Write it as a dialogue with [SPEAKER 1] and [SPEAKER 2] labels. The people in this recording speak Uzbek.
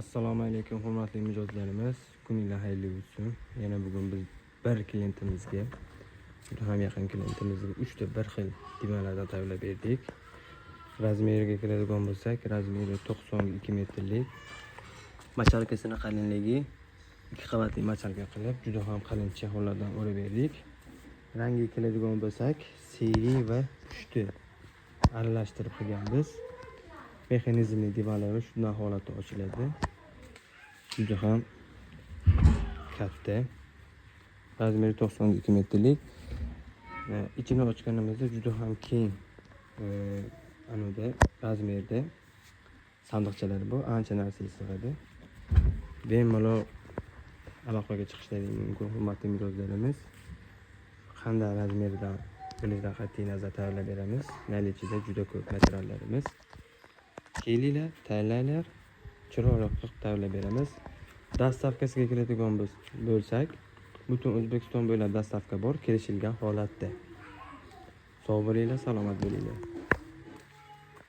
[SPEAKER 1] Assalomu alaykum, hurmatli mijozlarimiz. Kuninglar xayrli o'tsin. Yana bugun biz bir klientimizga, juda ham yaqin klientimizga 3 ta bir xil divanlardan tayyorlab berdik. Размер iga keladigan bo'lsak, размер i 90 2 metrlik. Мочалка sini qalinligi ikki qavatli мочалка qilib, juda ham qalin чехол lardan o'rab berdik. Rangiga keladigan bo'lsak, серый va pushti aralashtirib qilganmiz. Mexanizmli divanlarimiz shunday holatda ochiladi. Juda ham katta. Размер i 92 metrlik. Ichini ochganimizda juda ham keng anavda размер da sandiqchalar bu ancha narsaga sig'adi. Bemalol aloqaga chiqishlari mumkin, hurmatli mijozlarimiz. Qanday размер dan bo'lishidan qat'iy nazar tayyorlab beramiz. Наличие da juda ko'p materiallarimiz. Kelinglar, tayyorlanglar. Chiroyli qilib tayyorlab beramiz. Доставка siga keladigan bo'lsak, butun O'zbekiston bo'ylab доставка bor, kelishilgan holatda. Sog' bo'linglar, salomat bo'linglar.